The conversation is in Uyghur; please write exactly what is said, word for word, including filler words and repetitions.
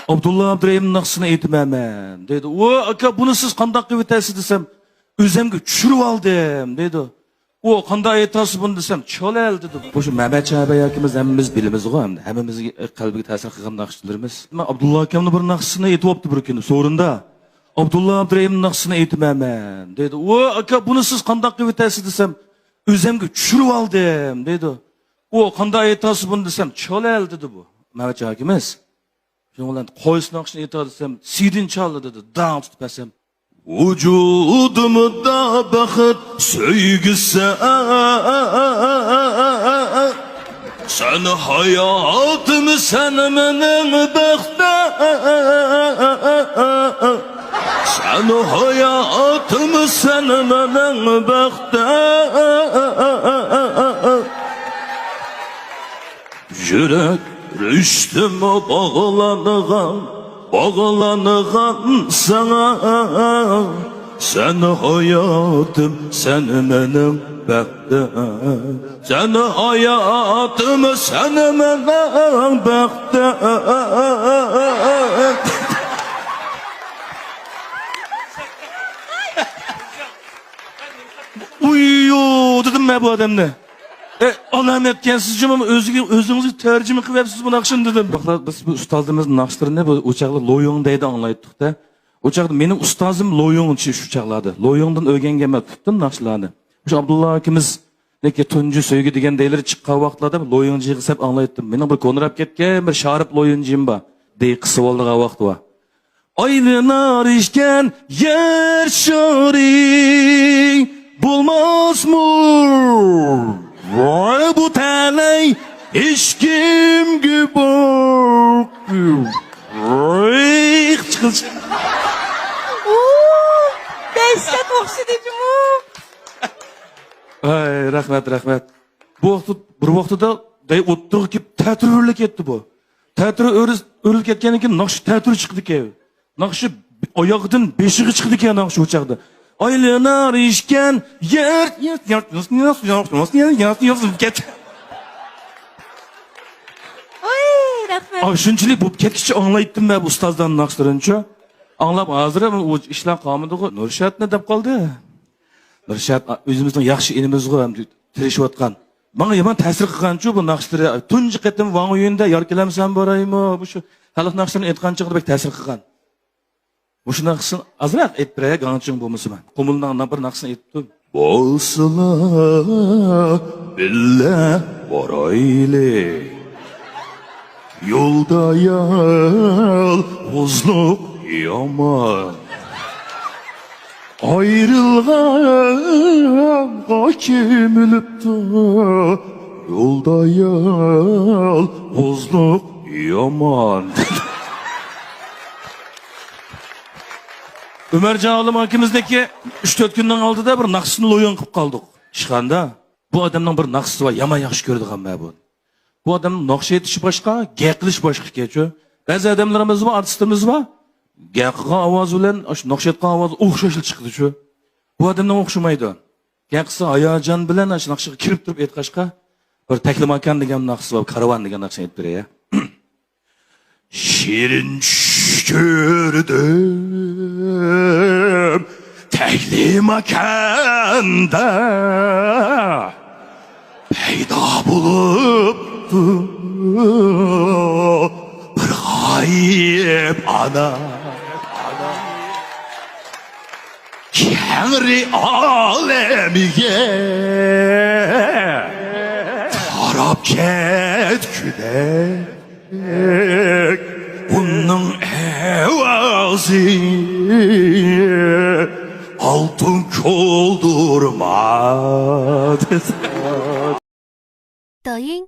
ئابدۇللا ئابدۇرېھىم ناخشىسىنى ئېيتىمەن مەن، دەيدۇ. ۋو، ئاكا، بۇنى سىز قانداق قىلىۋېتەسىز دېسەم، ئۆزۈمگە چۈشۈرۈۋالدىم، دەيدۇ. ۋو، قانداق ئېيتاسىز بۇنى دېسەم، چالەل، دېدى. بۇ شۇ مەمەتجان ئاكىمىز ھەممىمىز بىلىمىزغۇ، ھەمدە ھەممىمىزگە قەلبىگە تەسىر قىلغان ناخشىچىلىرىمىز. مەن ئابدۇللا ئاكامنىڭ بىر ناخشىسىنى ئېيتىۋاپتۇ بىر كۈنى سورۇندا. ئابدۇللا ئابدۇرېھىم ناخشىسىنى ئېيتىمەن مەن، دەيدۇ. ۋو، ئاكا، بۇنى سىز قانداق قىلىۋېتەسىز دېسەم، ئۆزۈمگە چۈشۈرۈۋالدىم، دەيدۇ. ۋو، قانداق ئېيتاسىز بۇنى دېسەم، چالەل، دېدى بۇ مەمەتجان ئاكىمىز. شۇنىڭ بىلەن قايسى ناخشىنى ئېيتاي دېسەم، سىدىن چاللا، دېدى. داڭ تۇتۇپ بەرسەم، ۋۇجۇدۇمدا بەخت سۆيگۈسى، سەن ھاياتىم، سەن مېنىڭ بەختىم، سەن ھاياتىم، سەن مېنىڭ بەختىم. يۈرەك رىشتىمۇ باغلانغان، باغلانغان ساڭا. سەن ھاياتىم، سەن مېنىڭ بەختىم. سەن ھاياتىم، سەن مېنىڭ بەختىم. ئۇييۇ، دېدىم مەن بۇ ئادەمنى. ئە، ئالامەتكەنسىز جۇمۇ، ئۆزىگە، ئۆزىڭىزگە تەرجىمە قىلىۋەپسىز بۇ ناخشىنى، دېدىم. بۇ، بىز بۇ ئۇستازىمىزنىڭ ناخشىلىرىنى بۇ، ئۇ چاغدا لويۇڭ دەيدۇ، ئاڭلايتتۇق-دە. ئۇ چاغدا مېنىڭ ئۇستازىم لويۇڭچى شۇ چاغلاردا. لويۇڭدىن ئۆگەنگەنمەن، پۈتۈن ناخشىلارنى. شۇ ئابدۇللا ئاكىمىزنىڭكى تۇنجى سۆيگۈ دېگەن دەيلىرى چىققان ۋاقىتلاردا لويۇڭچىغا سەپ ئاڭلايتتىم. مېنىڭ بىر كونىراپ كەتكەن بىر شارىپ لويۇڭچىم بار. دېيى قىسسا بولىدىغان ۋاقتى بار. ئايلىنار ئىكەن يەر شارى، بولماسمۇ ۋاي بۇ تەلەي ھېچكىمگە بار. ۋاي، قىچقىرچىق. ئۇ، دەھشەت ئوخشىدى جۇمۇ. ئاي، رەھمەت، رەھمەت. بۇ ۋاقىتتا، بىر ۋاقتىدا دەي ئوتتۇرىغا كېلىپ تەتۈر ئۆرۈلۈپ كەتتى بۇ. تەتۈر ئۆرۈ-، ئۆرۈلۈپ كەتكەندىن كېيىن ناخشا تەتۈر چىقىدىكەن. ناخشا ئاياغىدىن بېشىغا چىقىدىكەن ناخشا ئۇ چاغدا. ئايلىنار ئىكەن يەر، يەر، يەر، يەر، يەر، يەر، يەر، يەر، يەر، يەر، يەر، كەت. ۋاي، رەھمەت. ئا، شۇنچىلىك بولۇپ كەتكىچە ئاڭلايتتىم مەن بۇ ئۇستازلارنىڭ ناخشىلىرىنىچۇ. ئاڭلاپ، ھازىر ئۇ ئىشلار قالمىدىغۇ، نۇرشاتنى دەپ قالدى. نۇرشات، ئا، ئۆزىمىزنىڭ ياخشى ئىنىمىزغۇ، ھەم تىرىشىۋاتقان. ماڭا يامان تەسىر قىلغانچۇ بۇ ناخشىلىرى. تۇنجى قېتىم ۋاڭ يۈنىدە يار كېلەمسەن بارايمۇ؟ بۇ شۇ خەلق ناخشىلىرىنى ئېيتقان چېغىدا بەك تەسىر قىلغان. مۇشۇ ناخشىسىنى ئازراق ئېيتىپ بېرەي، گاڭچىڭ بولمىسىمۇ. قۇمۇلنىڭ بىر ناخشىسىنى ئېيتىپتۇ. بولسىلا بىللە بارايلى. يولدا يالغۇزلۇق يامان. ئايرىلغانغا كىم ئۆلۈپتۇ؟ يولدا يالغۇزلۇق يامان. ئۆمەرجان ئالىم ئاكىمىزنىڭكى ئۈچ تۆت كۈننىڭ ئالدىدا بىر ناخشىسىنى لويۇڭ قىلىپ قالدۇق ئىشخانىدا. بۇ ئادەمنىڭ بىر ناخشىسى بار، يامان ياخشى كۆرىدىغان مەن بۇنى. بۇ ئادەمنىڭ ناخشا ئېيتىشى باشقا، گەپ قىلىشى باشقا ئىكەنچۇ. بەزى ئادەملىرىمىز بار، ئارتىسلىرىمىز بار، گەپ قىلغان ئاۋازى بىلەن ئاشۇ ناخشا ئېيتقان ئاۋازى ئوخشاشلا چىقىدىچۇ. بۇ ئادەمنىڭ ئوخشىمايدۇ. گەپ قىلسا ھاياجان بىلەن ئاشۇ ناخشىغا كىرىپ تۇرۇپ ئېيتقاچقا، بىر تەكلىماكان دېگەن ناخشىسى بار، كارۋان دېگەن ناخشىنى ئېيتىپ بېرەي. شېرىن چۈش كۆردۈم تەكلىماكاندا، پەيدا بولۇپتۇ بىر غايىب ئانا. كەڭرى ئالەمگە تاراپ كەتكۈدەك ئۇنىڭ ئاۋازى ئالتۇن كولدۇرما. 抖音